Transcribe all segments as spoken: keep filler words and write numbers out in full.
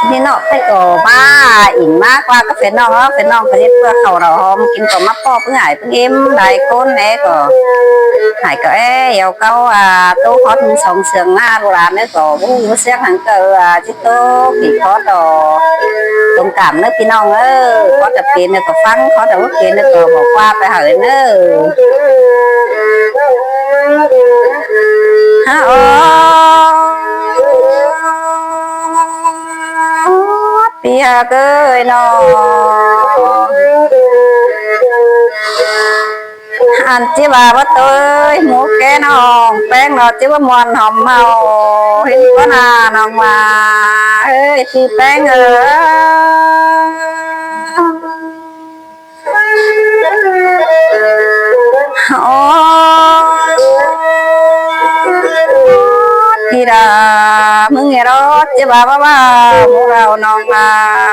ꞌNị ꞌnọ, ꞌpưa ꞌcọ ꞌmá ỉn ꞌmá ꞌquá cắp phén ꞌnọng, phén ꞌnọng ꞌcọ ꞌdệt ꞌpưa khảu đỏ hom kin ꞌcọ ꞌmá ꞌpọ ꞌpứng ải ꞌpứng ꞌếm lai ꞌcốn ꞌnị ꞌcọ. Ải ꞌcọ é, eo cáu, à, ꞌtố khót song sương ꞌná ꞌlụk lan ꞌnớ ꞌcọ, ú, ú siếng hăng ꞌcọ, à, ꞌchí ꞌtố kỉ khót đỏ. Thông cảm ꞌnớ ꞌpi ꞌnọng ới, khót đảy pên ꞌnớ ꞌcọ ꞌphắng, khót đảy ú pên ꞌnớ ꞌcọ bỏ qua pay hảư ꞌnớ. Hả, ô. Pi hả ơi ꞌnọ. Ăn ꞌchí ꞌva báu ꞌtố ới, mú ké ꞌnọng ꞌpéng ꞌnọ ꞌchí báu ꞌmuôn hỏm ꞌmá. ꞌHịn ꞌquá ꞌna ꞌnọng ꞌva, ới, ꞌpi ꞌpéng ới. Ô, ꞌpi đa, ꞌmứng ꞌnị ꞌnọ, ꞌchí ꞌva báu ꞌva, mú đaư ꞌnọng ꞌva,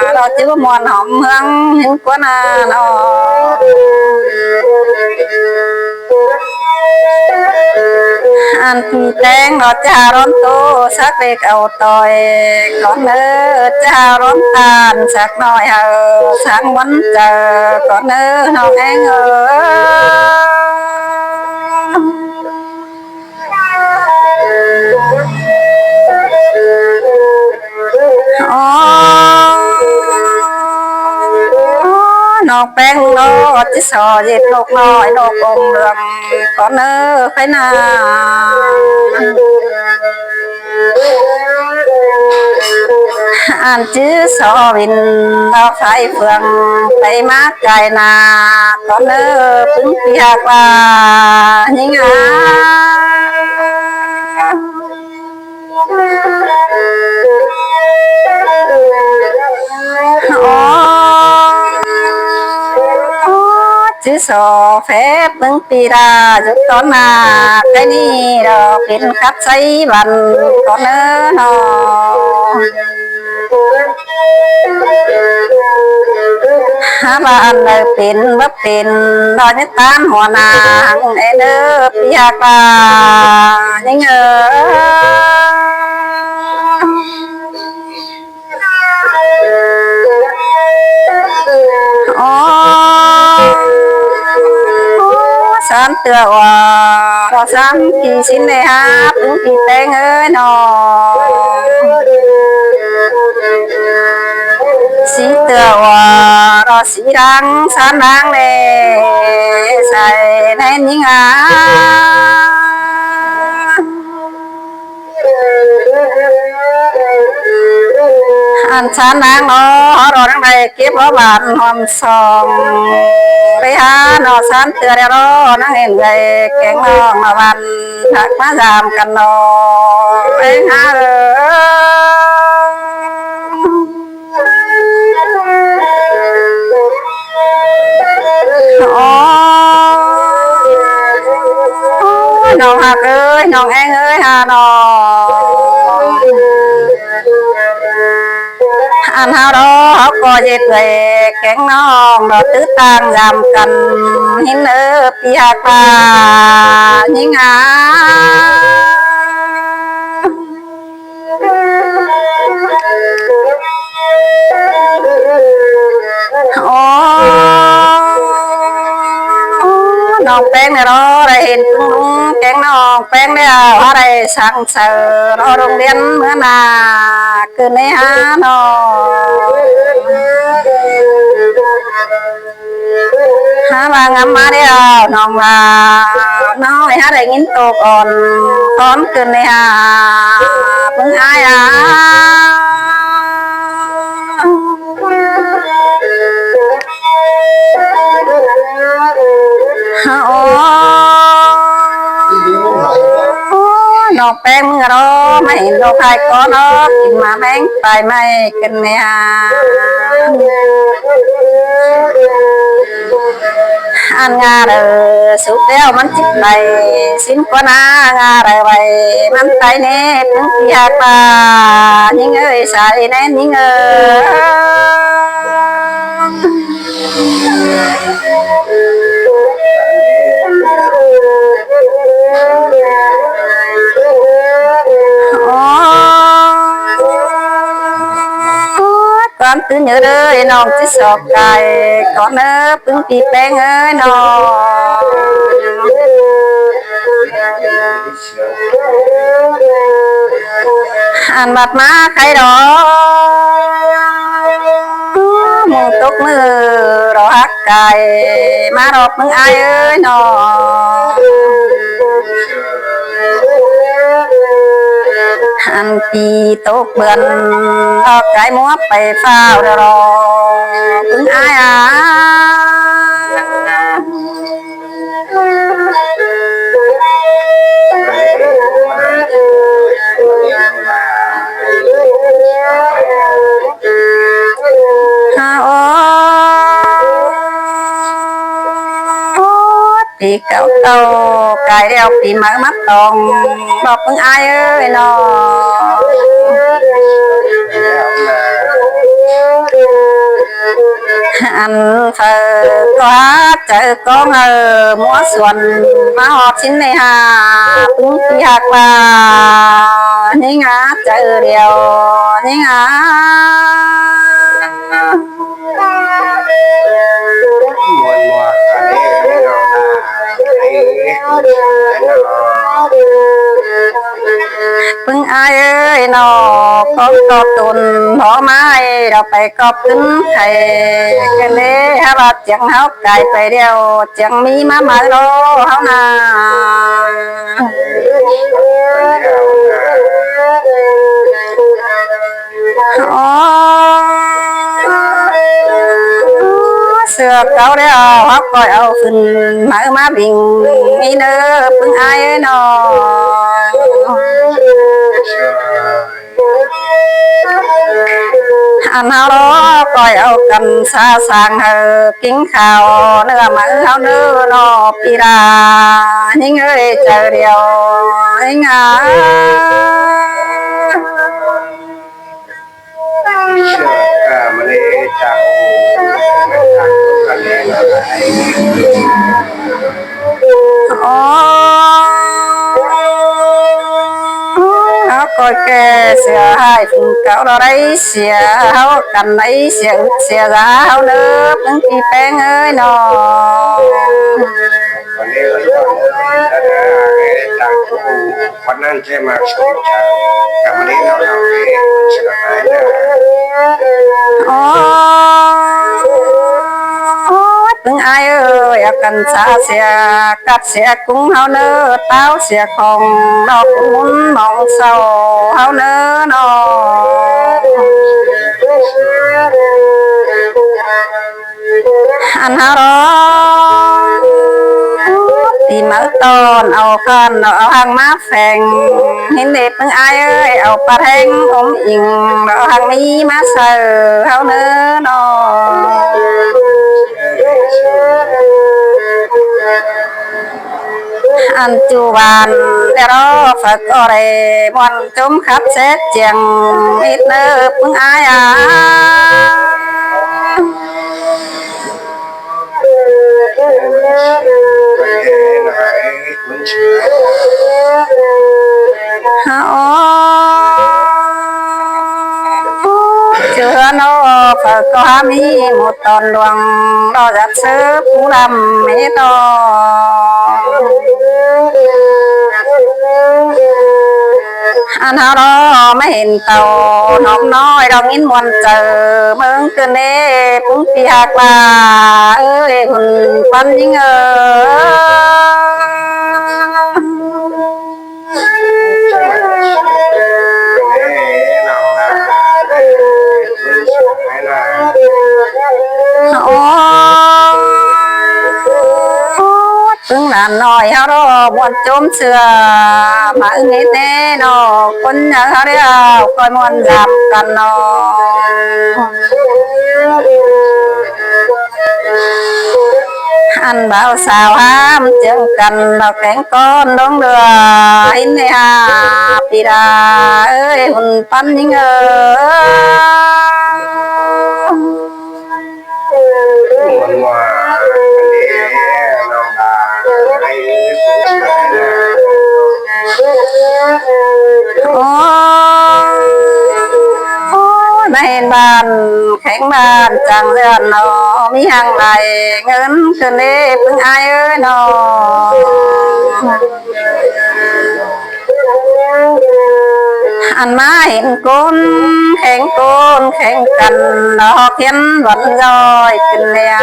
ꞌnọ ꞌchí báu ꞌmuôn hỏm ꞌhướng, ꞌhịn ꞌquá ꞌna ꞌnọ. Ăn ꞌpi ꞌpéng ꞌnọ ꞌchá ꞌhụ đón ꞌtố sắc lếc au ꞌtoi, ꞌcốn ꞌnớ ꞌchá ꞌhụ đón ꞌtan sắc ꞌnọi hảư sáng ꞌmuôn chaư, ꞌcốn ꞌnớ ꞌnọng ꞌéng ới. Ô, ꞌnọng ꞌpéng ꞌnọ ꞌchí so ꞌdệt ꞌnộc ꞌnọi ꞌnộc ống lương, ꞌcốn ꞌnớ khay ꞌna. Ăn ꞌchí so vin đao phái phượng pay ꞌmá cai ꞌna, ꞌcốn ꞌnớ ꞌpứng ꞌpi ꞌhặc ꞌva ꞌnhính ꞌnớ. Ô, ꞌchí so phép ꞌpứng ꞌpi đa dú ꞌtón ꞌna, khay ꞌnị đaư pên khắp sáy văn ꞌcốn ꞌnớ ꞌnọ. Hả ꞌva ăn đaư pên báu pên, ꞌnọ ꞌnhá ꞌtán hua ꞌna hăng ên ꞌnớ ꞌpi ꞌhặc ꞌva ꞌnhính ới. Ô, ꞌsán ꞌtưa ꞌva, ꞌnọ ꞌsán ꞌpi sín ꞌnị hả, ꞌpứng ꞌpi ꞌpéng ới ꞌnọ. Sí ꞌtưa ꞌva, ꞌnọ sí đang, ꞌsán đang ꞌnị, sai ꞌnén ꞌnhính ꞌnớ. Ăn ꞌsán đang ꞌnọ, ꞌhó ꞌnọ đang đảy kếp ꞌhó bản hom song. Ri hả ꞌnọ ꞌsán ꞌtưa đé ꞌnọ, ꞌnăng ên gay kéng ꞌnọng ꞌnọ bản ꞌhặc ꞌmá dăm căn ꞌnọ. Ê hả ơi. Ô, ꞌnọng ꞌhặc ới, ꞌnọng ꞌéng ới hả ꞌnọ. Ăn ꞌháu ꞌnọ, ꞌháu ꞌcọ ꞌdệt ꞌlới kéng ꞌnọng ꞌnọ tứ ꞌtáng dăm căn, ꞌhịn ới ꞌpi ꞌhặc ꞌva ꞌnhính ꞌnớ. Ô, ꞌnọng ꞌpéng ꞌnị ꞌnọ, đảy hên ꞌpứng ꞌlung kéng ꞌnọng ꞌpéng ꞌnị, ꞌva đảy săng saư ꞌnọ rông điên ꞌmứa ꞌna ꞌcứn ꞌnị hả ꞌnọ. Hả ꞌva ngắm ꞌmá đi ꞌnọng ꞌva, ꞌnọi hả đảy ꞌnghín tô ꞌcọn ꞌcốn ꞌcứn ꞌnị hả, ꞌpứng ải ꞌnớ. Hả ô. Ô, ꞌnọng ꞌpéng ꞌmứa ꞌnọ, ꞌmá hên ꞌnộc ải ꞌcốn ꞌnọ, kin ꞌmá ꞌmén pay ꞌmạy ꞌcứn ꞌnị hả. Ăn ꞌnga đaư sụp ꞌlẹo ꞌmắn ꞌchí pay, sính ꞌquá ꞌna ꞌnga đaư pay ꞌmắn pay ꞌnị, ꞌpứng ꞌpi ꞌhặc ꞌva ꞌnhính ới, sai ꞌnén ꞌnhính ới. Ô, ꞌPắn ꞌtứ nháư ꞌlới ꞌnọng ꞌchí sọp cai ꞌcọ ꞌnớ ꞌpứng ꞌpi ꞌpéng ới ꞌnọng. Ăn ꞌmặt ꞌmá khay đó, ꞌmung tốc ꞌmự đó hák cai ꞌmá ꞌlọk ꞌpứng ải ới ꞌnọng. Ăn ꞌpi tốc bươn ꞌlọk cai ꞌmá pay phao đó ꞌpứng ải à. Ha, ô, ꞌpi cáu ꞌtạu cai ꞌlẹo ꞌpi máư ꞌmá tỏng ꞌlọk ꞌpứng ải ới ꞌnọng. Ăn phaư ꞌcọ hák chaư ꞌcóng ꞌmưa suôn ꞌmá ꞌhọt ꞌsịn ꞌnị hả, ꞌpứng ꞌpi ꞌhặc ꞌva ꞌnhính ꞌnạ chaư điêu ꞌnhính ꞌnạ. ꞌPứng ải ới ꞌnọng, ꞌcóng ꞌcọ tun hó mai đó pay ꞌcọ ꞌcứn khay ꞌcọ ꞌlế hák ꞌva chiêng ꞌháu cai pay ꞌlẹo chiêng ꞌmí ꞌmá máư ꞌló ꞌháu ꞌnạ. Ô, ꞌsứa cáu ꞌlẹo hák ꞌcoi au khửn máư ꞌmá bing ꞌnị ꞌnớ ꞌpứng ải ới ꞌnọng. Ăn ꞌháu đó ꞌcoi au căn sa sang hảư ꞌkính khao ꞌnớ máư ꞌháu ꞌnớ ꞌnọng ꞌpi đa ꞌnhính ới chaư điêu ꞌnhính ꞌnạ. Ô, ꞌháu ꞌcoi kẻ sia ꞌhại phung cáu đó đảy sia ꞌháu căn đảy sia ứt sia dá ꞌháu ꞌnớ ꞌpứng ꞌpi ꞌpéng ới ꞌnọng. Ô, ꞌpứng ải ới, au căn sa sia cắt sia cúng ꞌháu ꞌnớ, táo sia khong ꞌnọ ꞌcúng ꞌmún mong sau ꞌháu ꞌnớ ꞌnọng. Ăn ꞌháu đó ꞌpi máư ꞌtọn au khăn ꞌnọ au ꞌhăng ꞌmá pheng ꞌhính ꞌlế ꞌpứng ải ới, au pắt ꞌhéng ốm inh ꞌnọ au ꞌhăng ꞌmí ꞌmá saư ꞌháu ꞌnớ ꞌnọng. Ăn ꞌchu van ꞌlẹo đó phaư ꞌcọ đảy ꞌmuôn ꞌchốm khắp sét chiêng ꞌmít ꞌnớ ꞌpứng ải à. Ô, ꞌchu ꞌhướn ꞌnọ phaư ꞌcọ hák ꞌmí ꞌmú ꞌtọn luông ꞌló dắt ꞌsớ phú đăm ꞌmí ꞌnọ. Ăn ꞌháu đó ꞌmá hên tảu ꞌnọm ꞌnọi ꞌló ꞌnghín ꞌmuôn chaư ꞌmướng ꞌcứn ꞌnị ꞌpứng ꞌpi ꞌhặc ꞌva ới, ꞌhún ꞌpắn ꞌnhính ới. Ô, ꞌpứng ꞌlan ꞌnọi ꞌháu đó ꞌmuôn ꞌchốm sia máư ꞌnị ꞌnớ ꞌnọng, ꞌcốn nháư ꞌháu ꞌlẹo ꞌcoi ꞌmuôn dạp căn ꞌnọng. Ăn báu sao ꞌhám chiêng căn ꞌnọ kéng ꞌcốn ꞌlống ꞌlứa ꞌhính ꞌnị hả, ꞌpi đa ới, ꞌhún ꞌpắn ꞌnhính ới. Ô, ꞌnị Bản kheng bản chắng dươn nó, ꞌmí hăng lai ꞌngớn khửn ꞌlế ꞌpứng ải ơi nó. Ăn ꞌmá hên ꞌcốn kheng ꞌcốn kheng căn, nó ꞌhọt hiến vẫn ꞌdoi khửn ꞌlẹo.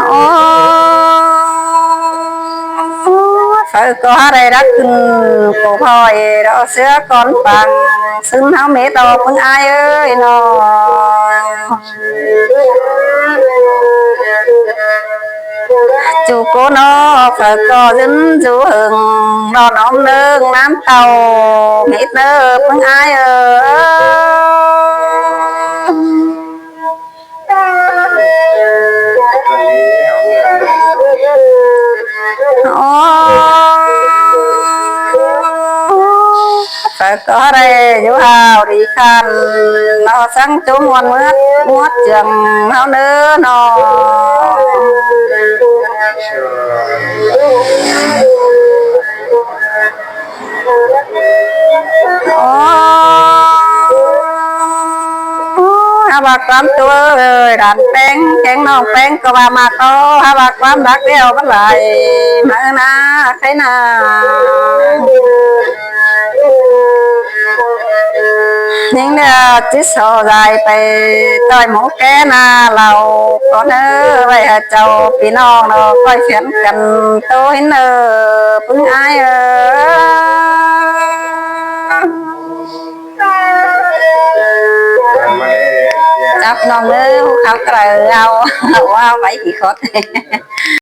Ô, phaư ꞌcọ hák đảy đắc khửn, ꞌcọ khỏi đó ꞌsứa cón păng, ꞌsứ ꞌháu mết ꞌto ꞌpứng ải ơi nó. Chủ cô nó phaư ꞌcọ dưn dú hưng, nó ꞌnóm ꞌnưng ꞌnám tau, mết ꞌnớ ꞌpứng ải ơi. Ô, phaư ꞌcọ đảy dú hảu đi khăn, nó săng ꞌchu ꞌmuôn ꞌmứa, ꞌmuôn ꞌchương ꞌháu ꞌnớ nó. Ô, hák ꞌva ꞌquám ꞌtố ơi, đàn ꞌpéng, kéng ꞌnọng ꞌpéng ꞌcọ ꞌva ꞌmá ꞌto, hák ꞌva ꞌquám đắc ꞌlẹo ꞌmắn lai, ꞌmá ná, khay ná. ꞌNính ꞌnịa ꞌchí so dai pay ꞌtoi mú ké ná ꞌlẹo, ꞌcọ ꞌnớ ꞌvạy hảư chảu ꞌpi ꞌnọng nó ꞌcoi phiến căn ꞌtố hên ꞌnớ ꞌpứng ải ơi. Chắp ꞌnọng ꞌnớ, hú khắp ꞌcọ đảy au, au ꞌvạy kỉ khót.